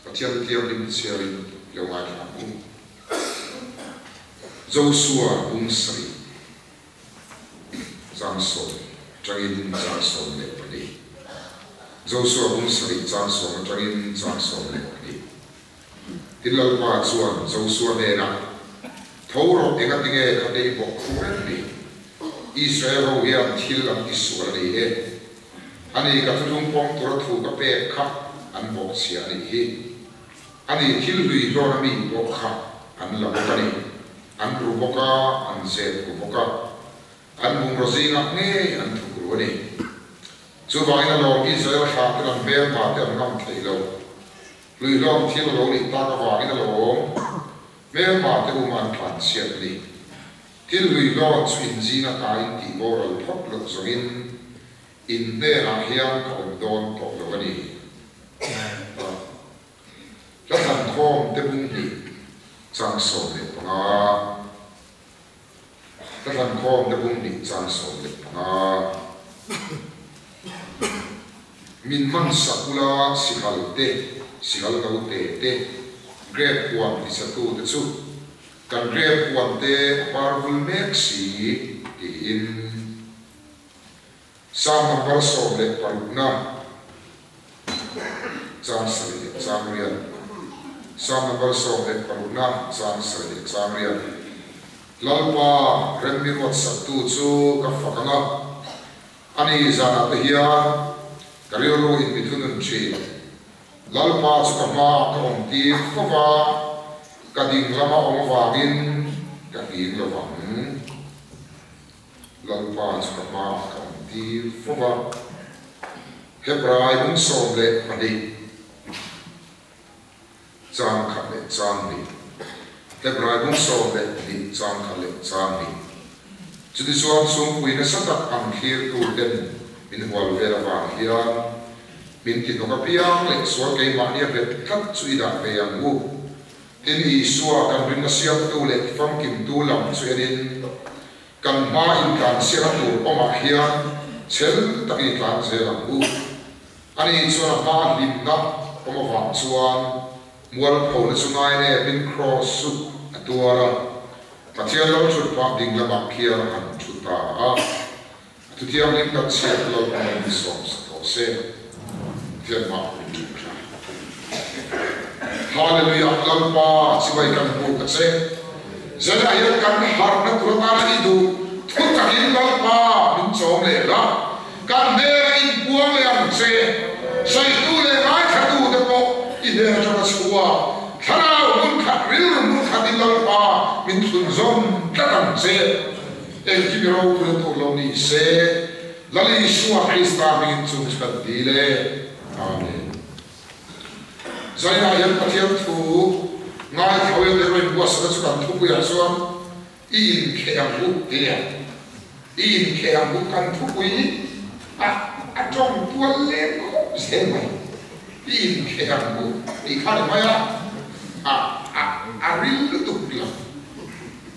Pathian Thianghlim chhiarin i lo ngaithla ang u. Josua bung sarih chang sawm atangin chang 12. Josua bung sarih chang sawm atangin chang 12. Tin Lalpa chuan Josua hnenah, Tho rawh, engatinge kha te i bawk khu reng ni? Israel ho hian thil an tisual a ni e. Ani ka thuthlung pawm tura thu ka pek kha an bawk chhia a nih hi. Ani thil hlui hlawn a mi pawh kha an la bawk a ni. An ru bawk a, an zep ru bawk a. An bungraw zingah ngei an thuk ru a ni. Chuvangin a lawm Israel hlah ten an hmelma te an ngam thei lo. Hlui hlawn thil a lo nih tak avangin a lawm hmelma te uma an tlan chhiat a ni. Thil hlui hlawn chu in zinga ta in tih boral phawt loh zawngin in hnenah hian ka awm dawn tawh lo a ni. Hla thlankhawm te bung hnih chang 15. Hla thlankhawm te bung hnih chang 15. Min man sak ula sihal te, sihal no te te, grep huan tisatu te chu Kan grep huan te a par vul mek si tiin Psalm number 16 na chang sarih leh chang riat Psalm number 16 na chang sarih leh chang riat Lalpa rem mi ruat saktu chu ka fak ang a, ani zanah te hian ka rilru in mi thunun thin. Lalpa chu ka hmaah ka awm tir fo va, ka ding lama awm avangin ka hlim lo vang. Lalpa chu ka hmaah ka awm tir fo va. Hebrai bung 12, chang khat leh chang hnih. Hebrai bung 12, chang khat leh chang hnih. Chutichuan chhungpui nasa tak ang thlirtuten min hual vel avang hian min ti hnawk apiang leh sual keimahni a bet tlat chu i dah ve ang u. Tin, Isua kan rinna siamtu leh famkimtu lam chu enin kan hma intlansiakna tur awmah hian chhel takin i tlan zel ang u. Ani chuan a hma hlimna awm avang chuan mualphona chu ngai nepin kraws chu a tuar a. Pathian lo thut phah ding lamah khian a han thu ta a, a thuthianghlim kan chhiat lo hmangin mi sawm sa tawh se. Pathian mah min ṭum ṭha. Hallelujah Lalpa chibai kan hmu ka che. Zanah hian kan harhna tur atana i duh thu takin Lalpa min chawm leh la, kan hnena inpuang leh ang che. Sawitu leh ngaithlatu te pawh i hnen atanga chhuak Thlarau hmun khat rilru hmun khat in Lalpa min thlun zawm tlat ang che. Engkim i ropui tur lo ni se, Lal Isua Krista hmingin chung chu kan dil e. Amen. Zainah hian Pathian thu ngaithla el erawh in buatsaihna chu kan thupuiah chuan i inkheh ang u ti nia. I inkheh ang u kan thupui a a tawng tual lem khawp zel mai. I inkheh ang u tih kha ni mai a, a a a ril lutuk lo.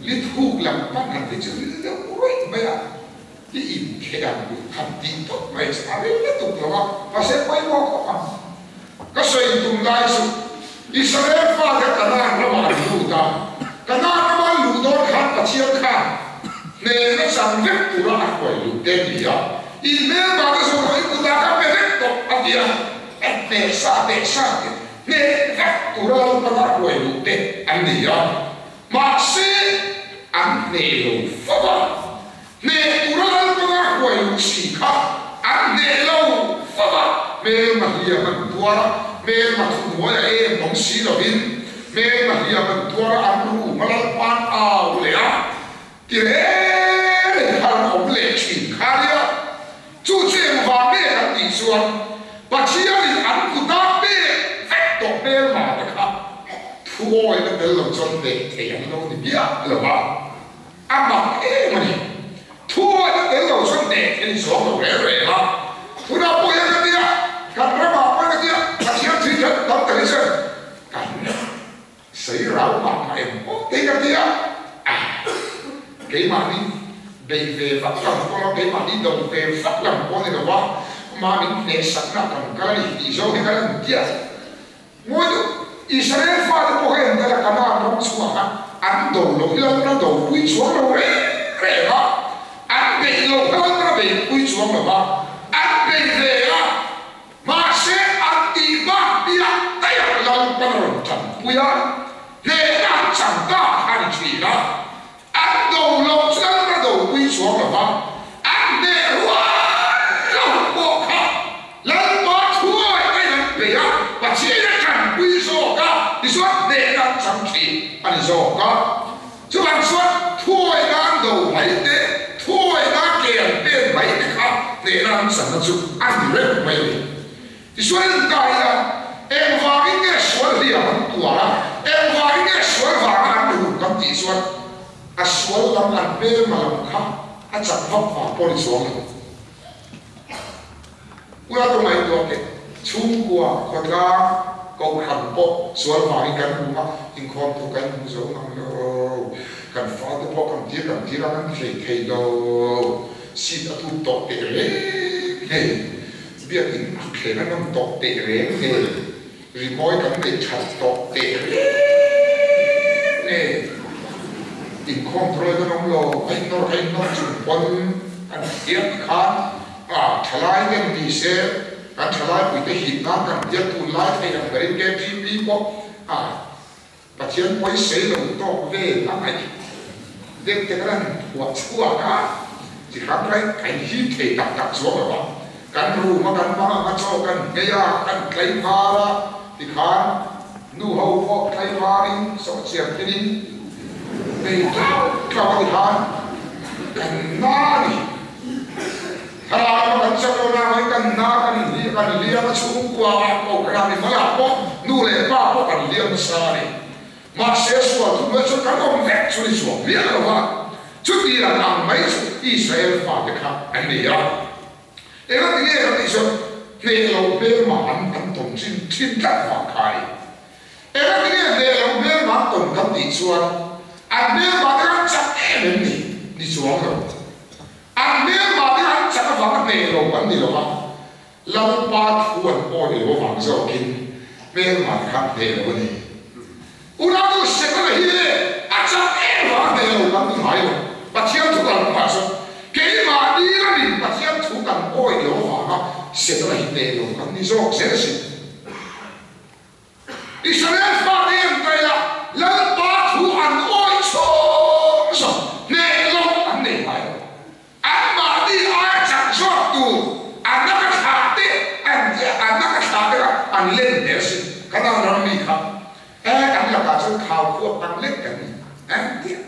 Li thuk lam pan han ti chu ril deuh ruih mai a, i inkheh ang u han tih tawp mai chu a ril lutuk lo a, mahse pawimawh khawp ang. Ka sawi tum lai chu Israel fate Kanaan ramah an lut a, Kanaan rama an luh dawn khan Pathian khan hnehna chang vek tura a hruai luh te a ni a, in hmelma te zawng zawng i kutah ka pe vek tawh a ti a, a hneh sa hneh sa te hneh vek tura Lalpan a hruai luh te an ni a, mahse an hneh lo fo a. Hneh tura Lalpanga hruai luh si kha an hneh lo fo a, hmelma hliam an tuar a, hmelma thuhnuai a em awm si lovin hmelma hliam an tuar a, an rum a Lalpa'n au leh a, ti reng reng khan an awm leh thin kha nia. Chu chu engvang nge kan tih chuan Pathianin an kuta pek vek tawh hmelma te kha thuawina tel lo chuan hneh thei an lo ni miah lo a. A mak em a ni. Thu a la tel lo chuan hneh thei zawng lo reng reng a. Tunah pawh hian ka tia, kan ramah pawh hian ka tia, Pathian thil that tam tak hi chuan kan sawi rau mah mah em pawh te hi ka tia. Ah, keimahni bei ve vak lam pawh lo, keimahni do ve vak lam pawh a ni lo va, amah min hnehsakna kan kal a ni tih zawng hi kan han tia. Ngawi deuh. Israel fate pawh kha engdal a Kanaan ram chhuak a, an do loh hi Lalpan a dopui chuang lo reng reng a, an beih loh kha Lalpan a beihpui chuang lo va, an bei ve a, mahse an tih bak piah daih ah Lalpan a rawn tanpui a, hnehna an chang ta kha a ni thin a. An do loh chu Lalpan a dopui chuang lo va, an hneh rual lo pawh kha Lalpa thuai aiin an bei a, Pathian a tanpui zawk a, tichuan hnehna an chang thin a ni zawk a. Chuvang chuan thuai nan do mai te, thuai nan ke an pen mai te kha hnehna an channa chu a ni reng mai a ni. Tichuan an kai a, engvangin nge sual hliam an tuar a, engvangin nge sual vanga an rum kan tih chuan a sual lam an hmelma lam kha a chak vak vang pawh ni chuang lo. Ula ka ngaihtuah teh, chhungkua, khawtlang, kohhran pawh sual vangin kan rum a, inkhawm thu kan hmu zo ngang lo, kan fate pawh kan tir kan tir a kan hlei thei lo, seat a tut tawh teh reng hei. Biakin a thleng a nawm tawh teh reng nen, rimawi kan neih that tawh teh reng nen, inkhawm thawl kan awm lo, a innawr ka innawr chung pawn an thiam ti khan a thalai ten ni se, kan thalai puite hip nan kan biak tun lai thei ang berin KTP pawh a Pathian pawisei lo tawk vel a ngaih deuh te kan han phuah chhuak a, chi hrang hrang kan hip thei tak tak chuang lo a, kan room a kan hmang ang a chaw kan nghei a, kan tlai var a tikhan nu ho pawh tlai varin sawhchiar thilin nei tlau tlau a tikhan kan na a ni. Thlarau lama kan chak lo na mai kan na kan hli kan hliam a chhungkua ah ko kan a mimal ah pawh nu leh pa pawh kan hliam nasa a ni. Mahse sual thum leh chuan kan awm vek chu ni chuang miah lo va, chuti ang ang mai chu Israel fate kha an ni a. Engati nge kan tih chuan hneh lo hmelma an an tawn thin thin tlat vang kha a ni. Engati nge hneh lo hmelma an tawn kan tih chuan an hmelma te kha an chak em em ni ni chuang lo. An hmelmah te an chak avang a hneh lo an ni lo a, Lalpa thu an awi lo avang zawkin hmelmah te kha an hneh lo a ni. Unau Setana hi a chak em vang a hneh lo kan ti ngai lo. Pathian thu kan hmah chuan keimahni lamin Pathian thu kan awi lo avanga Setana hi hneh lo kan ni zawk zel sin. Israel fate an kai a, Lalpa thu an awih chhung zawng hneh lo an nei ngai lo. Anmahni aia chak zawk tur an a ka thlah te an ti a, an a ka thlah te kha an len hmel sin. Kanaan ram mi kha e an lakah chuan khau khuap ang lek kan ni an ti a,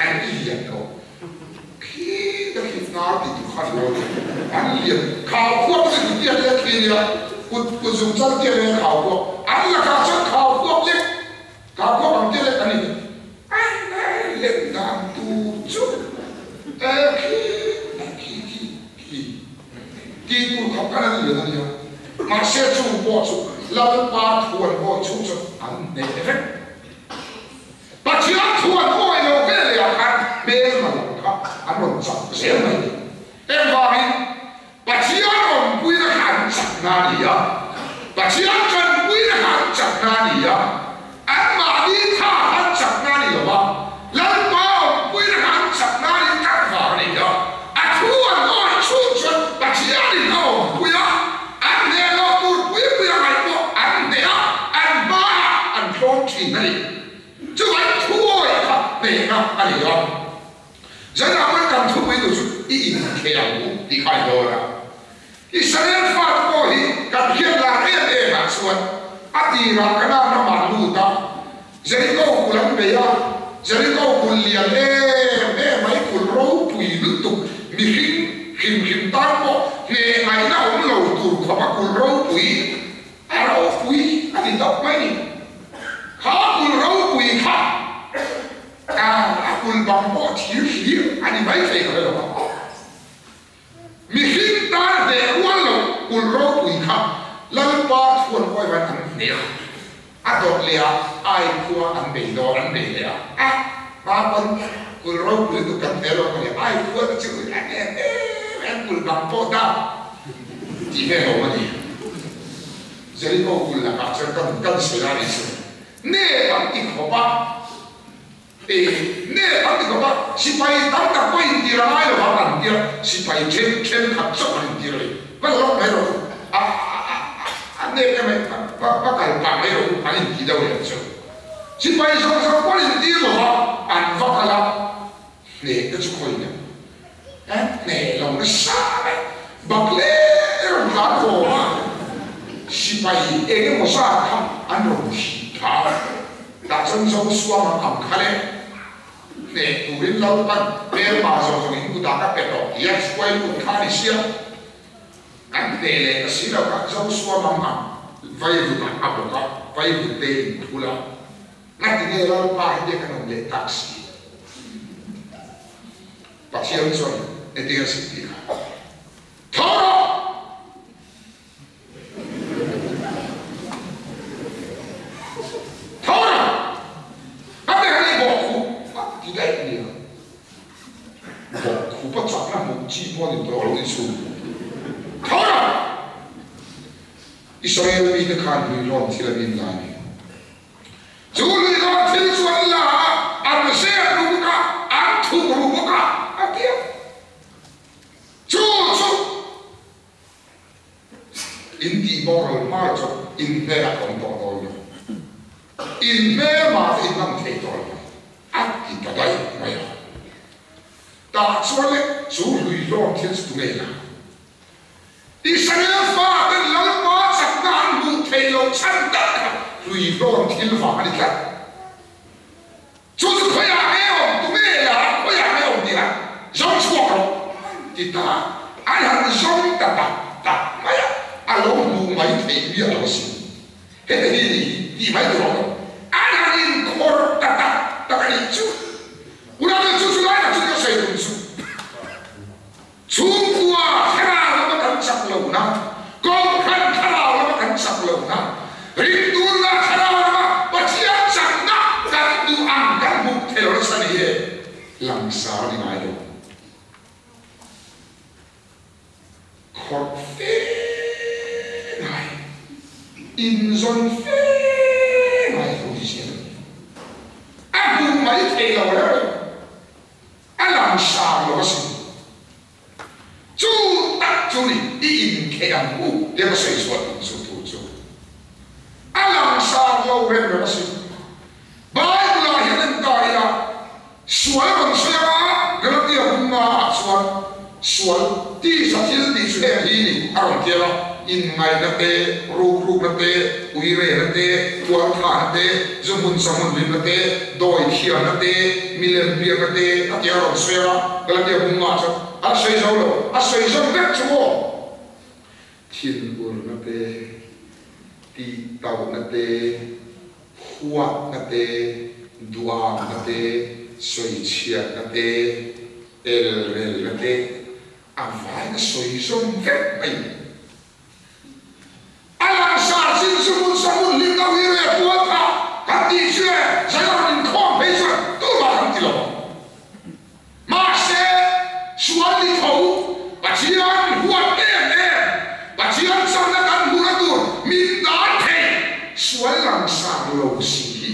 an lian lo. Khi ka khi hnar ti tu kha ni aw an lian khau khuap chu ti tiat lek khi nia kut kut zung chal tiat lek khau khuap an lakah chuan khau khuap lek khau khuap ang tiat lek an ni ai ai lem dan tur chu e khi khi khi khi ti tur khawp khan an lian a nia mahse chung pawh chu Lalpa thu an awi chhung chuan an hneh vek. Pathian thu an awi lo ve leh ah khan hmelma lam kha an rawn chak zel mai ni. Engvangin Pathian awmpuina kha an chakna a ni a, Pathian tanpuina kha an chakna a ni a, anmahni tha kha an chakna a ni lo va, Lalpa awmpuina kha an chakna a ni tak vang a ni a, a thu an awi chhung chuan Pathianin a awmpui a, An hneh loh tur pui pui a ngaih pawh an hneh a, an hmaah an tlawm thin a ni. Chuvai thuawi kha hnehna a ni a. Zanah pawn kan thupui tur chu i inkheh ang u tih kha a ni dawn a. Israel fate pawh hi kan hriat lar em em ah chuan a tirah Kanaan ramah an lut a, Jeriko kulh an bei a, Jeriko kulh lian em em mai kulh ropui lutuk mihring hrim hrim tan pawh hneh ngaihna awm lo tur khawp a kulh ropui a ropui a ti tawp mai ni. Kha kulh ropui kha a kulh bang pawh thir hlir a ni mai thei ka hre lo a. Mihring tan hneh rual lo kulh ropui kha Lalpa thuan awi van an hneh a, a dawt leh a, ai khua an bei dawn an bei leh a, a hma pawn kulh ropui lutuk kan hneh lo ka ni, ai khua te chu an em em em kulh bang pawh ta tih vel awm a ni. Jericho kulh lakah chuan kan kan sawi a nih chu. Nep an ti khawp a, e, nep an ti khawp a, sipai tam tak pawh intir a ngai lo vang an tia, sipai then thenkhat chauh an intir a ni. Va la lawk mai rawh u, a, a, a, a nep em ai, va, va, va kal pah mai rawh u an inti deuh leh chu. Sipai zawng zawng pawh an intir lo va, an va kal a, hneh te chu khawi nen, an hneh lo nasa mai, bakle rawn tlan haw a, sipai eng emaw zat kha an rawn thih phah a, tah chuan Joshua mang ang kha le, hneh turin Lalpan hmelma zawng zawng in kutah ka pe tawh tih a hruai lut kha a ni sia, an hneh leh ta si lo kha Joshua mang ang vaivutah a bawk a, vaivut te in thul a. Ngati nge Lalpa hi te kan awm leh tak si? Pathian chuan engtin a zir tih kha tho rawh! Tho rawh! Ngati kha ni bawk khup a ti daih nia. Bawk khup a chakna hmuh chi pawh ni tawh lo ni chu. Tho rawh! Israel mite khan hmuihlawn thil an in la a ni. Chu luihlawn thil chu an la a, an zer ru bawk a, an thuk ru bawk a, a ti a. Chu chu in tih boral hma chu in hmelah ka awm tawh dawn lo. In hmelma te in ngam thei tawh lo, a ti ta daih mai a. Tah chuan le chu luihlawn thil chu tunge la? Israel faten Lalpa chakna an hmuh theih loh chhan tak kha hluihlawn thil vang a ni tlat. Chu chu khawiah nge awm tu nge la, khawiah nge awm tih a zawng chhuak rawh ti ta an han zawng ta tak tak mai a, a lo hmuh mai theih miah lo asin. Heti hi ni hi tih mai tur a awm lo. An han inkhawr ta tak tak a nih chu. Unau chu chu lai tak chu ka sawi tum chu. Chhungkua thlarau lama kan chak lohna, Kohhran thlarau lama kan chak lohna, ringtulna thlarau lama Pathian chakna kan duh ang kan hmuh thei lo nasa ni e, langsar a ni ngai lo. Khawrh fe ngai, inzawn fe ngai ho hi siam a ni. A hmuh mai thei lo reuh reuh. A langsar lo asin. Chu tak chu ni i inkheh ang u tia ka sawi chhuah tum chu thu chu. A langsar lo rem rem asin. Bible ah hian en ta ila sual rawn sawi anga Galatia bunga ah chuan sual tisa thil tih chu heng hi ni a rawn tial a, inngaihna te, rukrukna te, uirehna te, tualthahna te, zu hmun sa hmun hlimna te, dawi thiamna te, milem biakna te a ti a rawn sawi a, Galatia bung ngah chuan a la sawi zo lo, a sawi zawm vek chu maw? Thinurna te, tihtauhna te, huatna te, duamna te, sawichhiatna te, elrelna te, A vain a sawi zawm vek mai. A langsar chin chu hmun sa hmun hlim deuh hi reh pual kha kan tih chu e, zan a rawn inkhawm phei chuan tumah kan ti lo ang. Mahse, sual ni tho, Pathian huat em em, Pathian chakna kan hmuhna tur min dan thei sual langsar lo si hi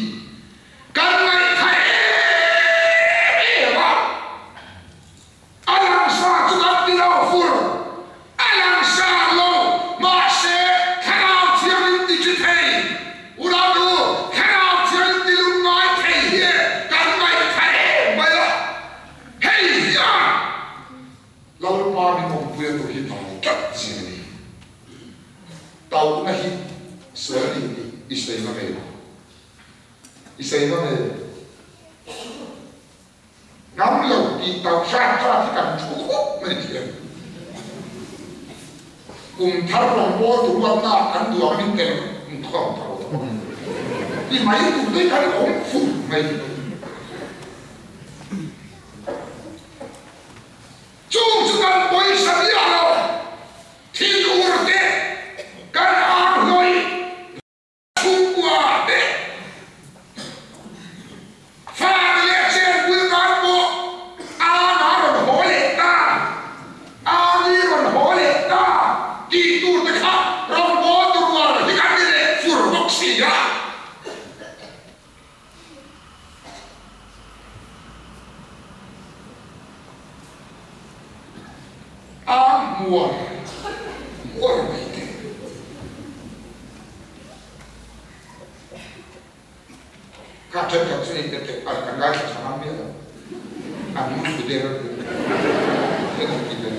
kan ngaihthla em em a. A langsar chu kan ti lo fur, a langsar lo, mahse thlarau thiangin ti chi thei, Unau, thlarau thiangin ti lungngai thei hi e kan ngaihthla em mai a, hei hian Lalpa min awmpuia tur hi dai tlat zing a ni. Tauhna hi sual a ni tih i sawi ngam em? I sawi ngam em? Ngam lo tih tauh hrat hrat hi kan thu khawp mai thiam. Kum thar rawngbawl tu ruatna ah kan duh ang min tel inkhawm ta lo thawk. Ti mai tur te kan awm fur mai. Chung chu kan pawisa miah lo, thinur te kan ang hlawih. Chhungkua te, fate leh chenpui tan pawh Ana rawn haw leh ta, Ani rawn haw leh ta tih tur te kha rawn bawl tu rual hi kan ni leh fur bawk si a. Hmuar hmuar mai te. Kha thenkhat chu hei te a kan ngaithla tha ngam miah lo. An mu thlu der a eng an ti ber.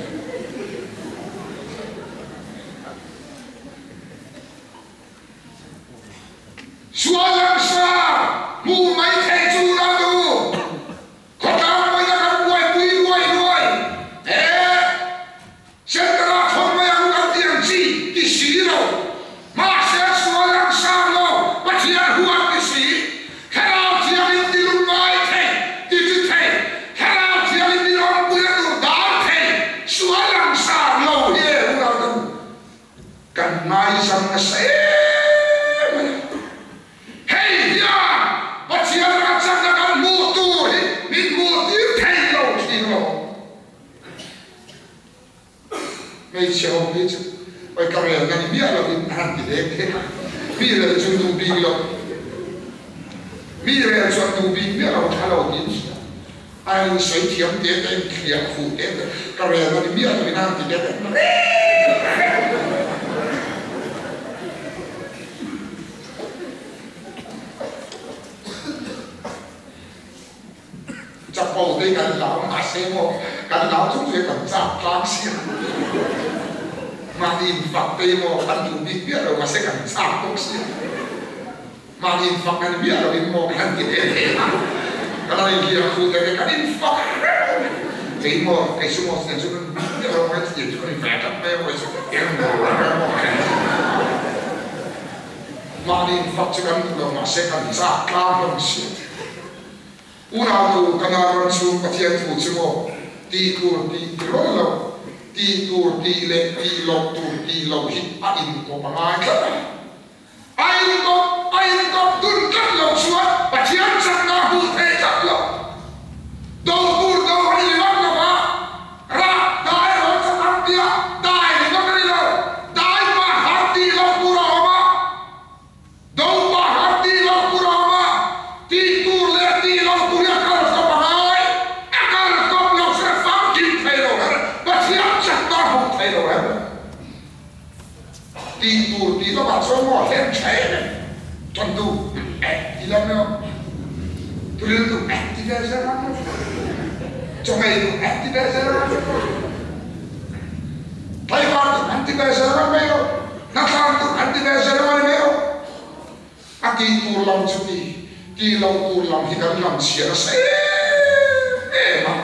Sual langsar hmuh mai theih chu la nu. Khawtlang pawhin a kan buaipui ruai ruai he Centre-ah thawn mai ang kan ti ang chi ti si lo. Mahse sual langsar lo Pathian huat ti si. Thlarau Thiangin ti lungngai thei ti chi thei. Thlarau Thiangin mi rawngpui a tur dal thei. Sual langsar lo hi e hunah chu kan ngaizam nasa em mai a. Hei hian Pathian ram chakna kan hmuh tur hi min hmuh tir thei lo thin lo. Hmeichhe ho hi chu oi ka rel na ni miah lovin a han ti dek dek a, mi rel chu duh bik lo, mi rel chuan duh bik miah lo tha lo tiin hria. A insawi thiam te te, a inthliah fuh te te, ka rel na ni miah lovin a han ti dek dek. Chapo te kan lau mahse maw kan lau chung chu kan chak tlang si a, mahni infak te maw kan duh bik miah lo mahse kan chak bawk si a, mahni infak kan miah lo in maw kan ti ve thei a, kan han inhliam fuh te kan infak reng kei maw kei chu maw chutiang chu kan miah lo mai chutiang chu kan inve tlat mai a maw kei chu eng maw reng maw kan ti. Mahni infak chu kan duh lo mahse kan chak tlang hlawm si a. Unautu ka nan ram chhung Pathian thu chu maw tih tur tih ti rawl lo, tih tur tih leh tih loh tur tih loh hi a inkawp a ngai tlat a. A inkawp a inkawp dun tlat loh chuan Pathian chakna a hmuh theih tlat lo. Do tur do a ni ringawt lo va, rah dai rawn chak ang tia dai ringawt a ni lo, dai pah har tih loh tur a awm a. Do pah har tih loh tur a awm a, tih tur leh tih loh tur hi a kal kawp a ngai, a kal kawp loh chuan a famkim thei lo her, Pathian chakna a hmuh thei lo her. Tih tur tih lamah chuan maw hlen tha em em, ṭantu eh ti lam emaw, thuriltu eh ti vel zel ram emaw, chawngeitu eh ti vel zel ram emaw, tlaivartu an ti vel zel ram mai lo. Hnathlang tur an ti ve zel a ni mai lo. A tih tur lam chu ti, tih loh tur lam hi kan lam chhiar nasa em em a.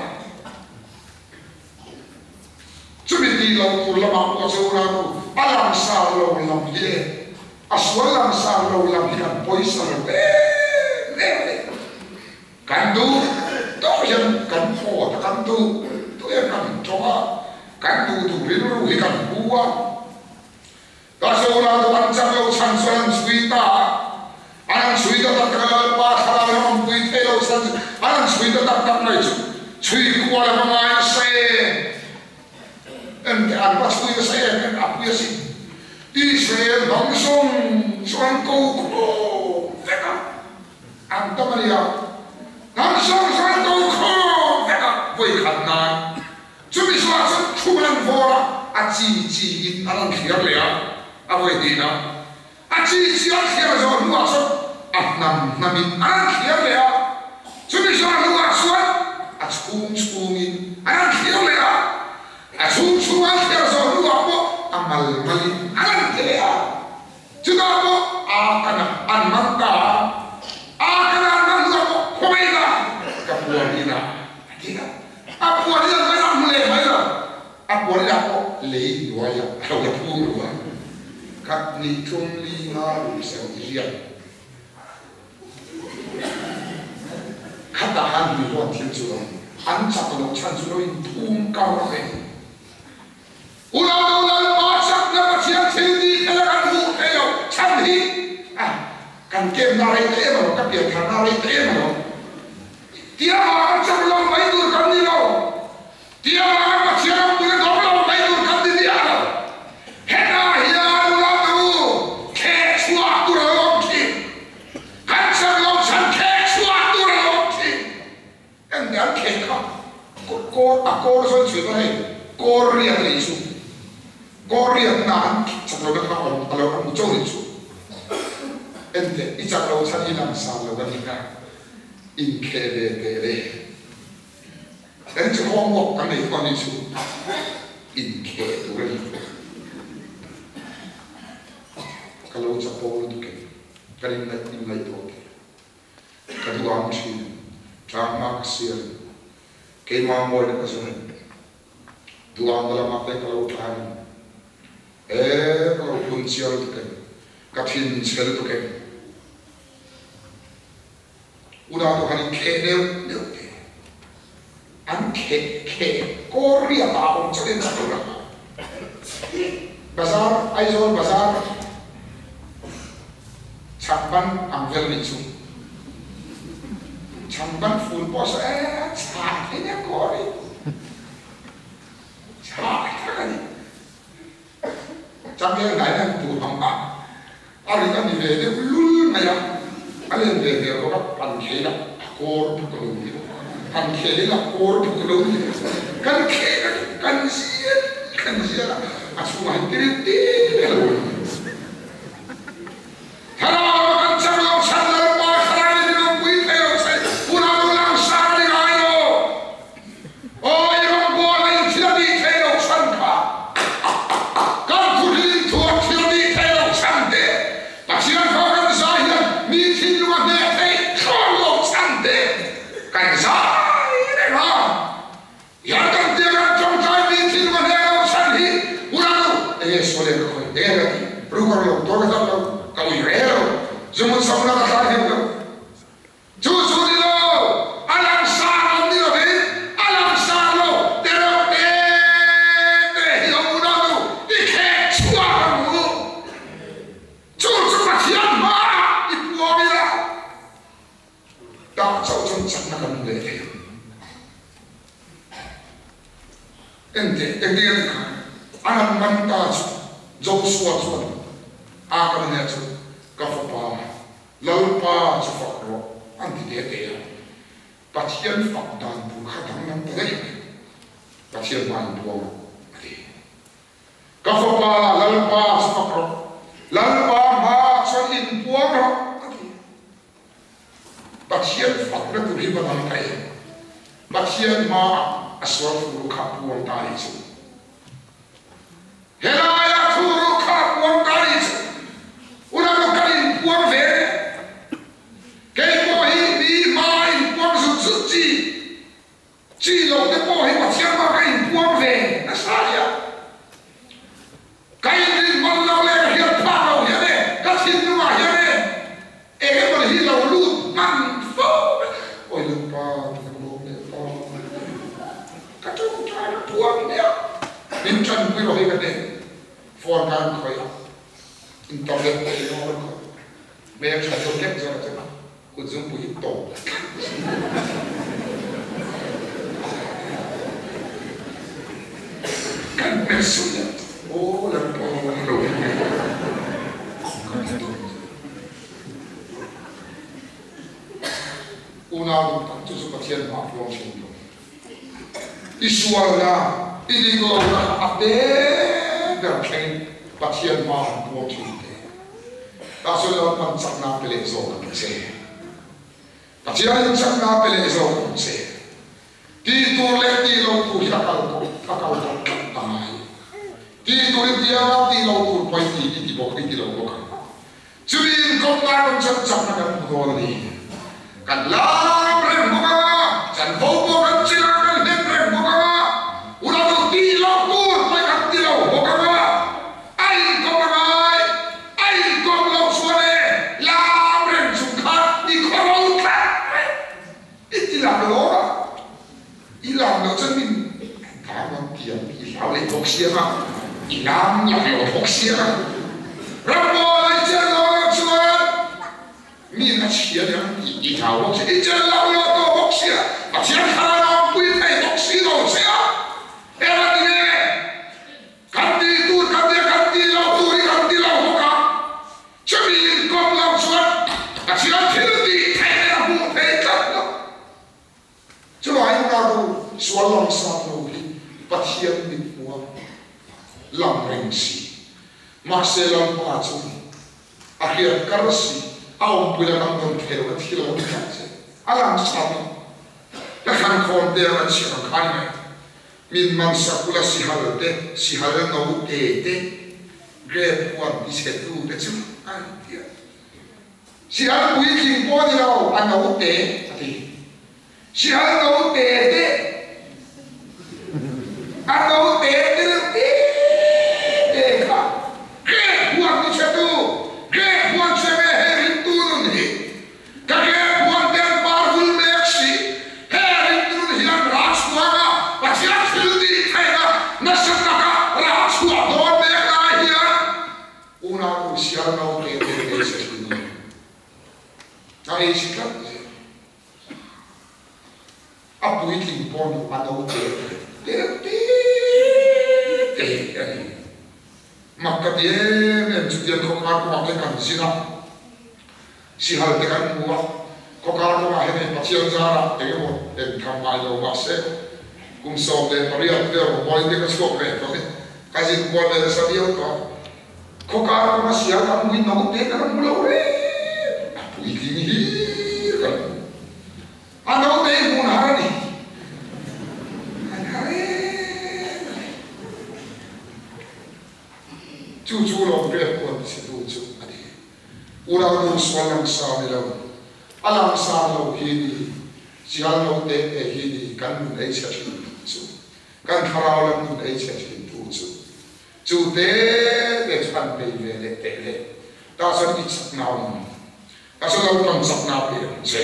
Chumi tih loh tur lamah pawh chu unau a langsar lo lam hi e, a sual langsar lo lam hi kan pawisa lo em em a ni. Kan duh tawh hian kan phawt a, kan duh duh hian kan tawng a, kan duh duh rilru hi kan pu a. Ka zola duh an chak lo chhan chuan an chhui ta a, an han chhui ta tak tak a, Lalpa thlarau in a awmpui thei lo chhan chu an han chhui ta tak tak mai chu chhui kual a va ngai nasa em! Engte an va chhui nasa em em a pui asin. Israel hnam zawng zawng an ko khawm vek a. An tam a nia. Hnam zawng zawng an ko khawm vek a, vawi khat nan. Chumi zawhah chuan thum an han vawr a, a chi chi in an han thliar leh a, a vawi hnihna. A chi chi an thliar zawh hnuah chuan a hnam hnam in an han thliar leh a, chumi zawh hnuah chuan a chhung chhung in an han thliar leh a, a chhung chhung an thliar zawh hnuah pawh a mal mal in an han ti leh a. Chutah pawh Akana an man ta a, Akana an man hnuah pawh khawngaihna ka puan inah a ti a, a puan inah mai a hmu leh mai lo, a puan inah pawh lei hnuaiah a lo la phum lo a, khat ni thum li nga ruk sarih riat khatah khan lui rawn thil chu an chak loh chhan chu lo inphum kar a ni. Unau Lalpa chakna Pathian thil tih thei a kan hmuh thei lo chhan hi a kan kemna rei ta em alawm, ka piantharna rei ta em alawm. Tia vanga chak lo mai tur kan ni lo, tia vanga Pathian awmpui a dawng lo mai tur kan ni miah lo. Hetah hian unau te u, kheh chhuah tur a lo awm thin. Kan chak lo chhan kheh chhuah tur a lo awm thin. Eng te an kheh kha kawr a kawr zawn chhui dawn hei kawr riat a nih chu. hmu chauh ni chu. Enteh, i chak lo chhan i langsar lo a ni kha inkheh ve teh le. Eng chu homework kan nei pawh ni chu inkheh tur a ni. Ka lo chapo lutuk em? Kan inngaihtuah teh. Ka duh ang thin, tlang hma ka siam, keimah mawina ka zawng. Duang ka lamah te ka lo tlan in, e ka lo phun chiar lutuk em, ka thin chhe lutuk em. Unau te khan in kheh deuh deuh te, an kheh kheh kawr riat ah awm chauh in chak lo rak a. Bazar, Aizawl bazar chhangban ang vel nih chu. Chhangban fun pawh saw e chhah thei nia kawr hi. Chhah tak a ni. Changel hnai hian tur ang a, a ri a ni ve deuh lul mai a, a len ve hmel bawk a, pan khel a, a kawr buk a lo ni bawk a, pan khel a kawr buk a lo ni bawk a, kan khel a, kan zial kan zial a, a chhungah hian tiril tir a lo ni. Thlarau a kan chak lo chhan Lalpa thlarau in lo pui thei lo che, hunah lo lang sang a ni ngai lo. Aw i rawngbawlna in thil a tih thei lo chhan kha, kan thuhlin thu a thil a tih thei lo chhan te, Pathian fa kan zai hian mi thinlung a hneh theih thlawt lo chhan te kan zai reng a. Hian kan tia kan tawngtai mi thinlung a hneh lo chhan hi hunah lo enge sual em ka khawi enge ka ti ru ka lo tuar ka zat lo ka ui re lo zumun samna ka tlan hek lo. Chu chu ni lo, a langsar lam ni lovin a langsar lo tereuh te te hi a unau i khek chhuak ang u. Chu chu Pathian hmaah i puang ila, tah chauh chuan chakna kan hmu leh thei ang. Enteh, engtin a ti khan an han man ta chu Joshua chuan a kan nia chu ka fapa Lalpa chu fak rawh an ti te te a, Pathian fak dan tur kha danglam ta daih mai. Pathian hma in puang rawh a ti. Ka fapa Lalpa chu fak rawh, Lalpa hma chuan in puang rawh a ti. Pathian fakna tur hi va dang ta em? Pathian hma ah a sual thu ru kha puang ta nih chu. Helaia thu ru kha puang ta nih chu. Una nu kan inpuang ve e. Kei pawh hi mi hma inpuang zut zut chi chi lo te pawh hi Pathian hma ka inpuang ve nasa nia. Ka inrin man lo leh ka hriat phak lo hian e, ka thinlungah hian e, eng emaw hi lo lut hman fo mai. Awi Lalpa, ka lo lawm leh ta, ka tawngtai ka puang nia. Min tanpui rawh hi ka hne, phone khan khawih a, internet te eng emaw kan khawih, hmel tha deuh hlek zawk a chuan kut zungpui hi tawp kan hmel sum leh aw lam pawh lo unau duh tak chu chu Pathian hmah puang thin lo i sualna i dik lohna kha a te ber thlengin Pathian hmah han puang thin te. Tah chuan Lalpan chakna pe leh zawk ang che. Pathianin chakna pe leh zawk ang che. Tih tur leh tih loh tur hi a kal kawp a kal kawp tlat a ngai. Tih tur i ti anga tih loh tur pawh i ti i ti bawk i ti lo bawk ang. Chumi inkawp nan awm chuan chakna kan hmu dawn a ni. Kan lam reng bawk anga, chanvo pawh kan chil anga kan hlen reng bawk anga, unau nu tih loh tur pawh kan ti lo bawk anga, A inkawm a ngai, a inkawm loh chuan e lam reng chung khan i khaw ro tlat mai. I ti lam lo a, i lam loh chuan min dang ang ti ang i hlau leh bawk sia a, i lam lak lo bawk sia a. Rambual a i chen lo loh chuan min a chhia leh ang tih i hlau bawk sia, i chen lo lo tawh bawk sia, Pathian thlarau awmpui thei bawk si lo che a, eng a ti nge? Kan tih tur kan tia kan tih loh tur hi kan ti lo bawk a, chumi inkawp lo chuan Pathian thil tih theih leh a hmuh theih tlat lo. Chuvangin Radu sual langsar lo hi Pathian mit hmuh a lang reng si. Mahse Lalpa chu. A hriat kar si, a awmpui la kan rawn thei lo, a thi lo a ni tlat che. A lang sa mi ka thlan khawm te ang an chhiar ang kha ni mai. Min man sak ula sihal te, sihal no te te, grape huan ti chhe tu te chu a ni ti a. Sihal puitling pawh ni lo, a no te a ti. Sihal no te te, a no te te reuh te te kha grape huan ti chhe tu, grape huan chhe nge he ringtu nun hi? Ka grape huan te an par vul mek si, he ringtu nun hian rah chhuak a, Pathian thil tih theihna nasa taka rah chhuah dawn mek lai hian unau sihal no te te te chhe thin a ni. A ei chhe tlat zel. A puitling pawh nu a no te te te te a ni. Mak ka ti em em chutiang khawkar kawngah te kan zin a, sihal te kan hmu a, khawkar kawngah hian hei Pathian zarah eng emaw engtham ngai lo mahse kum 18 vel rawngbawlin te ka chhuak ve tawh ni, ka zin kual ve nasa viau tawh a, khawkar kawnga sihal kan hmuin no te kan hmu lo reng, a puitling hlir kan hmu. A naute hi hmun har a ni. An har em a ni. Chu chu lawm riak kuan chhetu chu a ni. Unau nu sual langsar ni lo, a langsar lo hi ni, chial lo te te hi ni kan nun ei chhe thin tu chu, kan thlarau lam nun ei chhe thin tu chu. Chu te te chu an bei ve leh teh le. Tah chuan i chak nau ang. A chu naupang chakna pe ang che.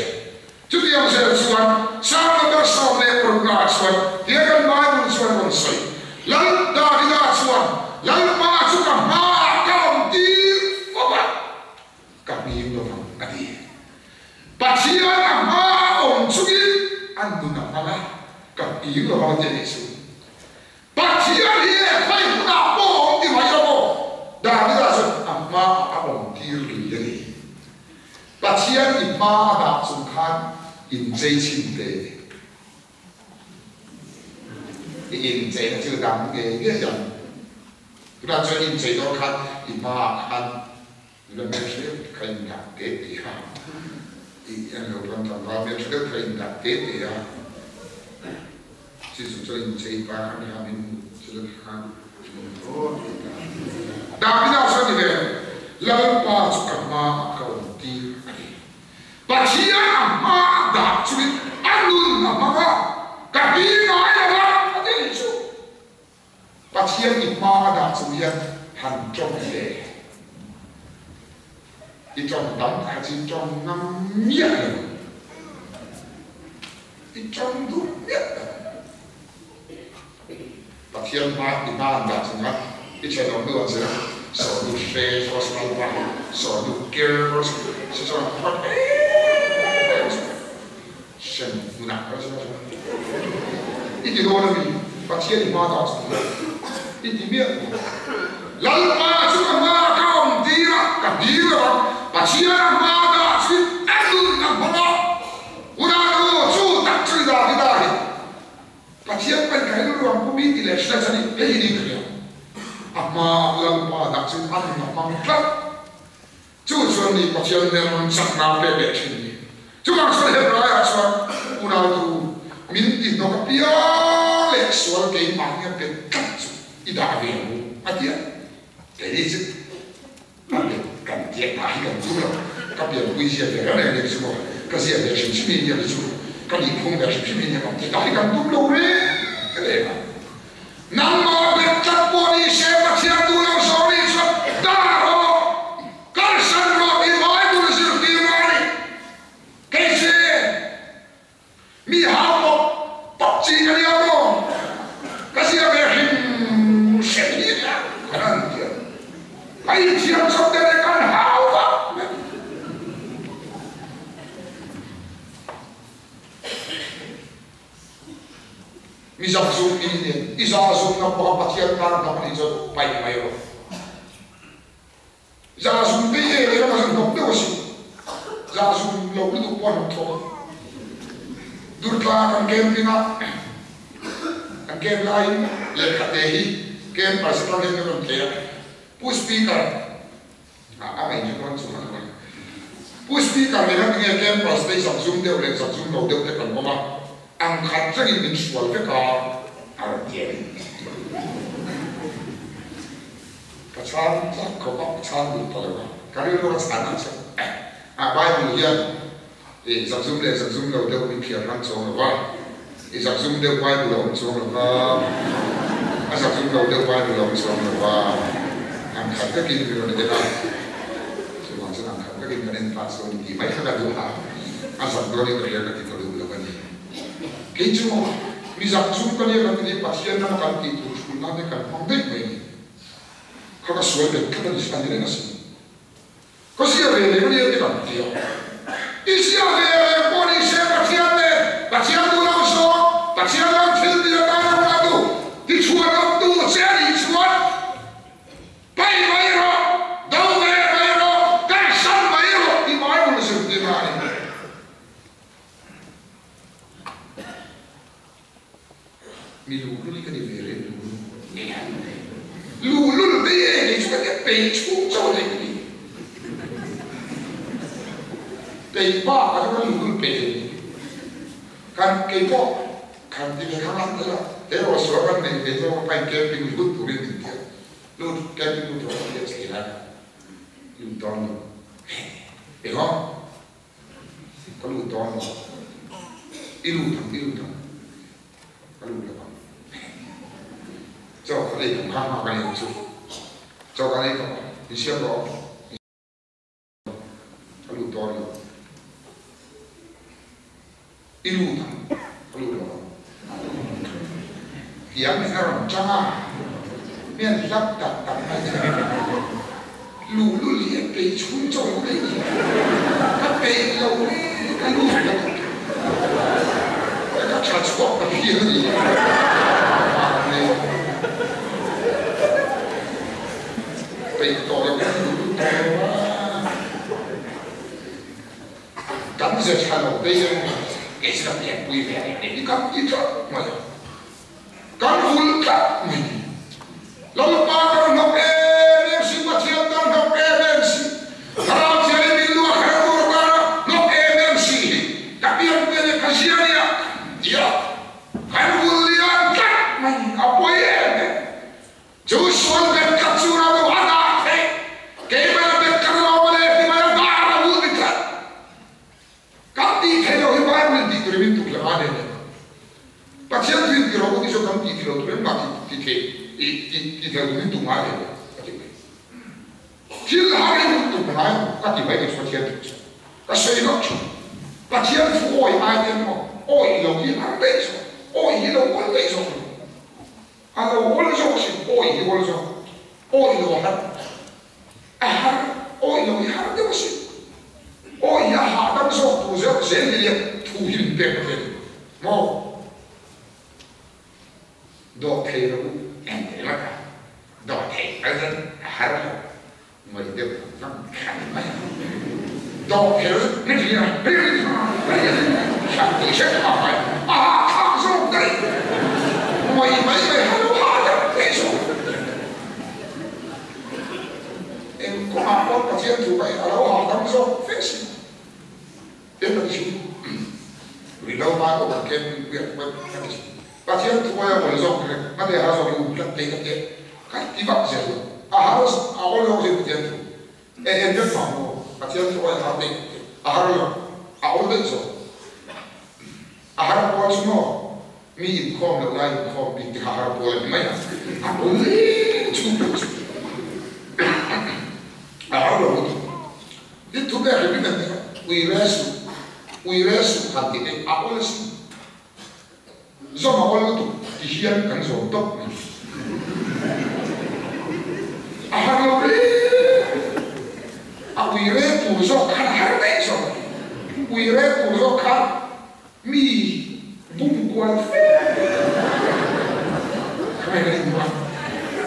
Chutiang zel chuan Psalm number 16 ah chuan he kan Bible chuan rawn sawi, Lal Davida chuan Lalpa chu ka hmaah ka awm tir fo a, ka hming lovang a ti. Pathian a hmaah awm chungin an nun a hmang a, ka hming lovang a ti a nih chu. Pathian hi e khawi hmunah pawh a awm ti mai lo maw? Davida chuan a hmaah a awm tir lui a ni. Pathian i hma a dah chung khan inchei chhin te i incheina thil dang ngei ngei ang. Tunah chuan inchei dawn khan i hmaah khan nula hmeltha deuh kha indah te te a, i en lo chuan tlangval hmeltha deuh kha indah te te a. Chi chu chuan inchei pa kha mi han in chu la khan min rawn ti ta. Davida chuan ni ve, Lalpa chu ka hma ah ka awm tir a ni. Pathian a hma a dah chungin a nun a hmang a, ka hli ngai lo a, a ti a nih chu. Pathian i hma a dah chung hian han tawng ve. I tawng tam kha chu i tawng ngam miah lo. I tawng duh miah lo. Pathian hma i hma an dah chung a, i thenawm nu an zir a, sawhnu hre hospital pa, sawhnu ker hospital, si chuan huat em em chu. Hrem hmunah kal chu a I ti dawn a mi? Pathian i hma dah chu ti I ti miah lo. Lalpa chu ka hma ka awm tir a, ka hlir lo ang. Pathian a hma dah chu a nun a hmang a. Unau chu tak chu i dah hi dah hi. Pathian paih ka rilru ang pu mi ti leh hria chuan hei hi ni ka hria. A hma Lalpa dah chu a nun a hmang tlat. Chu chuan ni Pathian hmel rawn chakna pek leh thin ni. Chuvang chuan Hebraiah chuan unautu min ti hnawk apiang leh sual keimah nia pe tlat chu i dah ve ang u a ti a. Keini chu a bet kan tiah dah hi kan tum lo. Ka pianpui zia ve reng reng nia chu maw, ka zia ve hrim hrim hi nia chu, ka nihphung ve hrim hrim hi nia kan tih dah hi kan tum lo reng reng a. Nangmah bet tlat pawh ni se Pathian duh lo zawh nih chuan dah rawh, kalsan rawh tih Bible zirtir na a ni. Kei che mi hau pawp pawp chi ka nia maw? Ka zia ve hrim hrim hi nia kan han ti a. Ka inthiam chawp te leh kan hau vak mai. Mi zakzum mi nen i zahzumna pawha Pathian tan hnawk anih chuan paih mai rawh. Zahzum te hi eng emaw zan hnawk deuh a si. Zahzum lo lutuk pawh a hnawk thawk a. Durtla kan camping a, kan camp laiin lehkha te hi camper se tang hian kan rawn tleh a. Pu Speaker. A mai chu dawn chuan a Pu Speaker leh han nge campus te i zakzum deuh leh zakzum lo deuh te kan awm a, ang khat rengin min hrual vek a, a rawn ti a ni. Ka chhan chak khawp a, ka chhan duh ta lo a, ka rilru a chhan a chhan a, Bible hian i zakzum leh zakzum lo deuh min thiar hran chuang lo va, i zakzum deuh Bible a awm chuang lo va, a zakzum lo deuh Bible a awm chuang lo va, ang khat vekin min rawn en a, chuvang chuan ang khat vekin kan en ta chu a ni tih mai kha ka duh a, a zak dawnin ka hria ka ti ta duh lo a ni. Kei chu mi zakzum ka nia kan ti ni, Pathian lama kan tih tur hrul nan hian kan hmang daih mai a ni. Kha ka sual bet tlat a ni, a ni reng asin. Ka zia ve leh ania te kan ti a. I zia ve leh pawh ni se Pathian nen Pathian duh lo zawng, Pathian lam thil ti atan a hma tu, ti chhuah lam tu che a nih chuan pai mai rawh, do ve mai rawh, kalsan mai rawh tih Bible zirtirna a ni. Mi luhlul hi ka ni ve reng luhlul luhlul mai e kei chu ka tia pei chhung chauh a nei ka ni pei bak ah chuan ka luhlul pei a ni kan kei pawh kan ti ve khang ang ila he rawhsual kan neih ve zawk a pain camping lut turin min tia lut camping lut rawh ka tia chei lai lut dawn lo eng aw. Ka lut dawn lo. I lut ang, i lut ang. Ka lut lo ang. Chaw ka ei ang kha hma ka nei ang chu. Chaw ka nei tawh ang. In siam rawh. Ka lut dawn lo. I lut ang, ka lut lo ang. Tiang in a rawn chang a, mi an hlap tak tak mai che. Luhlul hi a peih chhung chaw lo daih ni. Ka peih lo e, ka lut lo ang. Ka tha chhuak ta phian a ni. Peih tawh lo hian luhlul tawh lo a. Kan ze tha lo te hian kei chu ka pianpui ve reng ni hi kan ti tlat mai a, kan vul tlat mai ni. Lalpa kan hnawk em em si, Pathian kan hnawk em em si, Thlarau Thianghlim in luah kher tur kara hnawk em em si hi ka pianpui a ni, ka zia nia tia kan vul lian tlat mai ni, a pawi em em. Chu sual bet tlat chu ram lo a dah theih, keimah a bet tlat lo mawle ti mai a dar a hul ni tlat. Kan tih theih loh hi Bible in tih turin min tuk leh a nen em? Pathian thu in ti rawh u ti chu kan tih thei lo tur engmah ti thei ti ti thei lo min tuk ngai lem lo ka ti mai. Thil har in min tuk ngai lo ka ti mai kei chu Pathian thu chu ka sawi vak thin. Pathian thu awi ai te maw awi lo hi har daih zawk, awi hi lo awl daih zawk lo. A lo awl zawk sin, awi hi awl zawk, awi lo a har, a har, awi lo hi har deuh asin, awi hi a hahdam zawk tur zeuh zel hi nia thu hi min pek pathian in maw dawh thei lo en thei vat a, dawh thei kal chuan a har lo, Ngawi deuh vang khan mai a. Dawh kher ni hria hriat tih hre tha mai a hahthlak zawk daih. Ngawi mai mai ha lo hahdam daih zawk. Eng kawngah pawh Pathian thu ka a lo hahdam zawk fe si. Tin ka ti thin. Rilo ngai pawh kan tlem pui a ka ti thin. Pathian thu aia awl zawk reng a te har zawk i um tlat te ka ti ka ti vak zel lo. A har a awl zawk zin Pathian thu e en vek vang maw Pathian thu aia har daih ka ti a har lo a awl daih zawk. A har pawl chu maw mi inkhawm loh lai inkhawm bik te kha har pawl a ni mai a a awl chhung pawh chu a har lo lutuk. Tin thu pek hrim hrim en te kha ui re suh ui re suh han ti te a awl sin. Zawm a awl lutuk ti hian kan zawm tawp mai. A har lo hle. A ui rel tur zawk khan a har daih zawk a ti. Ui rel tur zawk khan mi bum kual fe. Khawngaih ka rin duh a,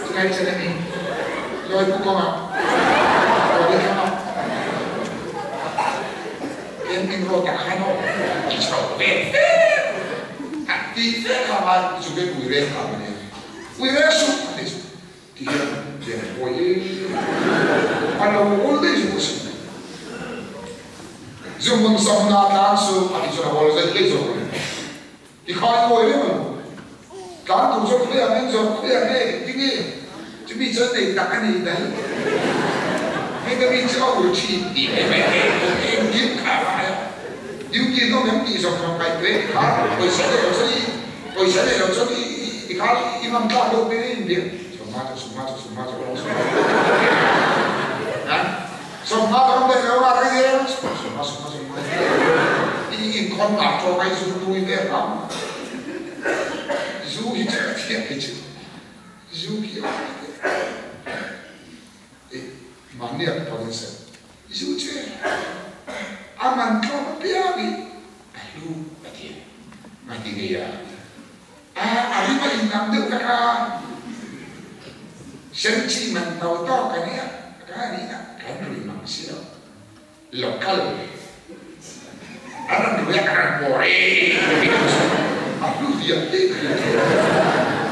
chulai chen a ni. Lawi pu kawngah, lawi thlamah. Camping road ah khan aw i chho ve fe a ti fe kha ngai chu ve ui reng kha a nia ui reng suh a ti chu ti hian. Tiang pawh hi a lo awl daih zawk asin. Zu hmun samna tlan chu a tih chuan a awl daih daih zawk a ni. I khai kawi reng ang. Tlan tur chuan khawiah nge zawrh khawiah nge engtin nge chumi chuan nei tak a ni daih. Hei ka mi chu a ur thin tih mai mai nge engkim kha a lai a. Duty an awm em tih zawng zawng ngaihtuah i kha pawisa nei lo chuan i pawisa nei lo chuan i i kha i ngam tlak deuh mai in bia sawmnga chu sawmnga chu sawmnga chu awm sawmnga sawmnga chu awm daih lo a rei em sawmnga sawmnga sawmnga i inkhawn ngah tawk a i zu tui ve ram zu hi chu ka thiam hi chu zu hi a I mahni a ka in seh zu che a man tlawm apiang i a hlu a ti a, ngati ngei a a a rim a in ang deuh vek a, sen chi man to tawk a nia ka nih na kan rui mang si lo, local an rawn rui a kan rawn pawr e a hlu viau tih ka hria thei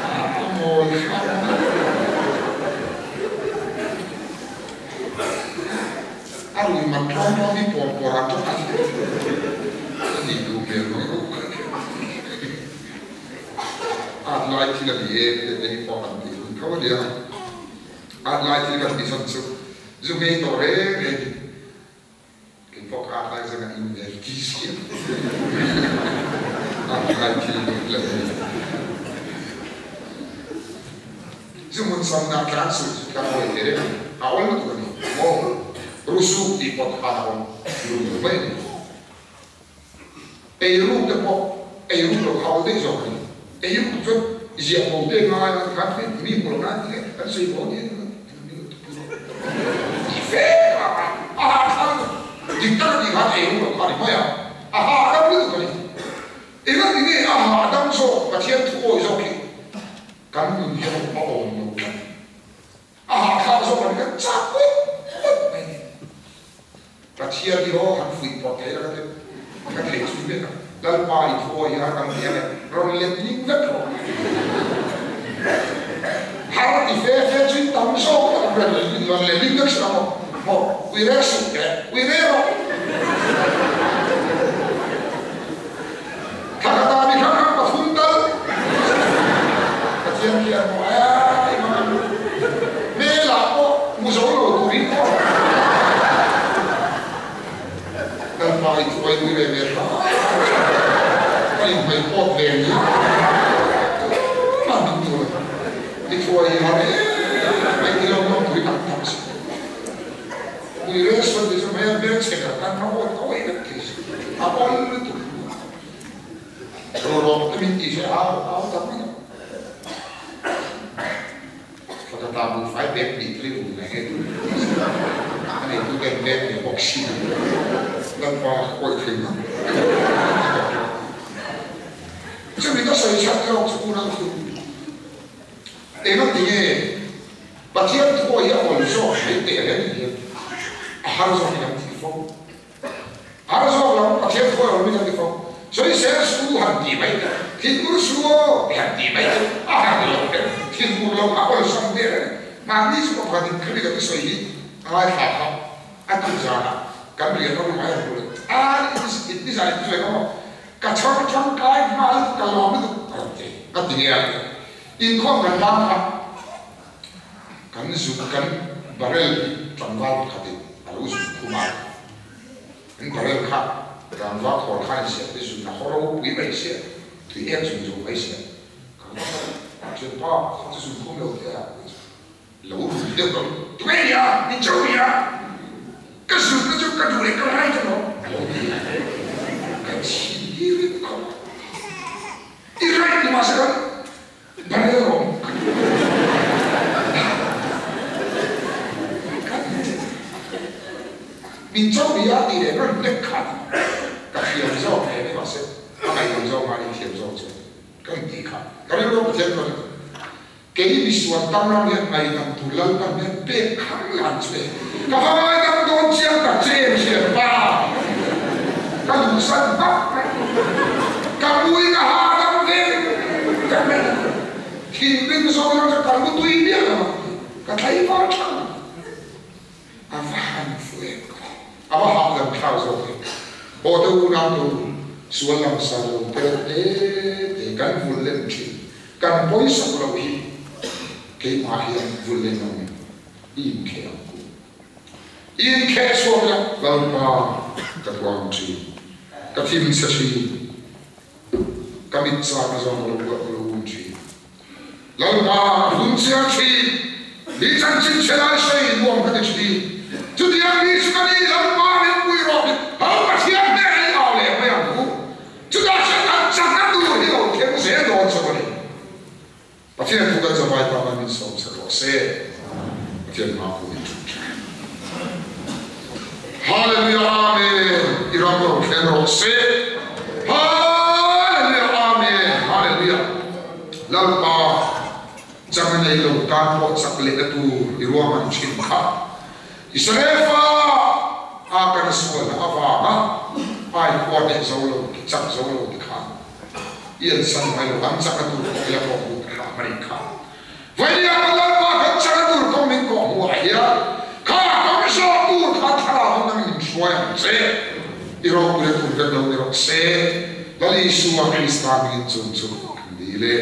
a mawi hram a rui man tlawm tlawm hi pawr pawr an tawk a ni duh hmel mai ho at lai thil a ni e te hi pawh kan tih hun tho a nia at lai thil kan tih chhan chu zu ngei tawh reng reng Kei pawh ka at lai zong ah in ve ti si a ngai thil nih le Zumun samnak tlang sul cu tlang hawi te deuh a ol lutuk a ni maw rusuk ti pot khan a om lung mai a ni eiruk te pawh eiruk lo kha ol daih zawk a ni eiruk chuan ziah bo te ngai a khan mi hmu lo nan ti kan sawi bo ti Ti fe a a hahthlak lutuk. Dik tak a tih khan ei ru lo kha a ni mai a, a hahdam lutuk a ni. Engati nge a hahdam zawk Pathian thu awi zawk hi kan nun hian a awm lo tlat. A hahthlak zawk a ni kan chak pawt pawt mai a ni. Pathian hi aw han fuih pawt thei la ka ti ka thei chhun vek a, Lalpa i thu awi hi a kan ti ang e, rawn let ling vek rawh. Har ti fe fe chu in tam zawk tak ang rawn rawn let ling vek sila maw, maw ui reh suh teh, ui reh rawh. Thla khat ah mi hrang hrang pathum tal Pathian khian maw ai mang ang hmel ah pawh hmu zo lo turin aw Lalpa i thuai nui ve ve hram ka inhmei pawt ve nia tumah min tur i thuai i har em mai ti lo lawm tui tak tak si. Pui reng sawn ti chu hmel hmelchhe kha kan hma awt ka awih vek thei si. A awl lutuk ru rawk te min tih hre au au tak mai a. Thla ta buhfai bag hnih te ru mai nge tur min tih si. A neitu ten bag nei bawk si lo. Lalpa ka kawih thei ngam. Chumi ka sawi chhan erawh chu unau chu engati nge Pathian thu hi a awl zawk mai teh reng hian a har zawk in an ti fo. Har zawk lo, Pathian thu a awl min an ti fo. Sawisel su han ti mai teh, thinur su aw ti han ti mai teh, a har lo teh, thinur lo a awlsam teh reng. Mahni chu ka pakhat in khami ka thusawi hi a ngaithla kha a tuk zanah kan rian awm ngai ang tur a ni nizan in thusawi kha maw ka chhawr tangkai nghal lutuk ka lawm lutuk a rawn ti a ti nge a inkhawm kan bang kha. Kan zuk kan barrel hi tlangval pakhatin a lo zuk khum a, an barrel kha rangva khawr khan in siam te zun a haw ropui mai sia, tui ek zung zung mai sia. Ka va thianpa kha chu zun khum lo teh a, lo rui deuh ka tu nge nia, min cho nia, ka zun na chu ka duh leh ka rai ta lo a lo ti a, ka chhin hi rim khawp a, i rai ni mahse kan Barrel rawng Min cho ni a tih leh rawn nek khan ka thiam zawk hle mai mahse a ngaihdam zawk ngai in thiam zawk chu ka inti kha ka rilru a Pathian chuan kei misual tam ram hian ngaihdam tur Lalpan hian pek khang lan chu e ka va ngaidam dawn chiang tak che em hriat pa ka duhsan hmak mai ka mui ka hahdam ve. Thinrim zawng zawng chu kan mu tui miah lo ang. Ka tlaivar thak ang. A va han fuh em ka ti. A va hahdam thlak zawk em. Haw te unau te u, sual langsar lo te reuh te te kan vul lem thin. Kan pawisak loh hi keimah hian vul lem ang i inkheh ang ku. I inkheh chhuak la Lalpa ka tuam thin. Ka thim chhe thin. Ka mit chak a zawng lo ka lo um thin. Lalpa ka hun chiar thin. Mi chanchin chhe lai sawi nuam ka ti thin. Chutiang mi chu ka ni Lalpa min pui rawh tih ho Pathian hnenah i au leh mai ang u. Chutah chuan kan chakna tur hi lo thleng zel dawn chauh a ni. Pathian thu kan zavai ta mai min sawm chhe rawh se. Pathian hma khu min thut tha. Hallelujah Amen i ram lo thleng rawh se. Hallelujah Amen Hallelujah Lalpa chang a nei lo tan pawh chak leh na tur i ruahman thin kha. Israel fa a kan sualna avanga ai khua hneh zo lo ti chak zo lo ti khan i en san ngai lo an chak a tur pawh ila kawh hmuh hram a nih kha. Vainia ka Lalpa kan chak a tur kawng min kawh hmuh ah hian kha kawng zawh tur kha thlarau in nang min hruai ang che. I ropui a tur vek lo ni rawh se. Lal Isua Krista hmingin chung chu kan dil e.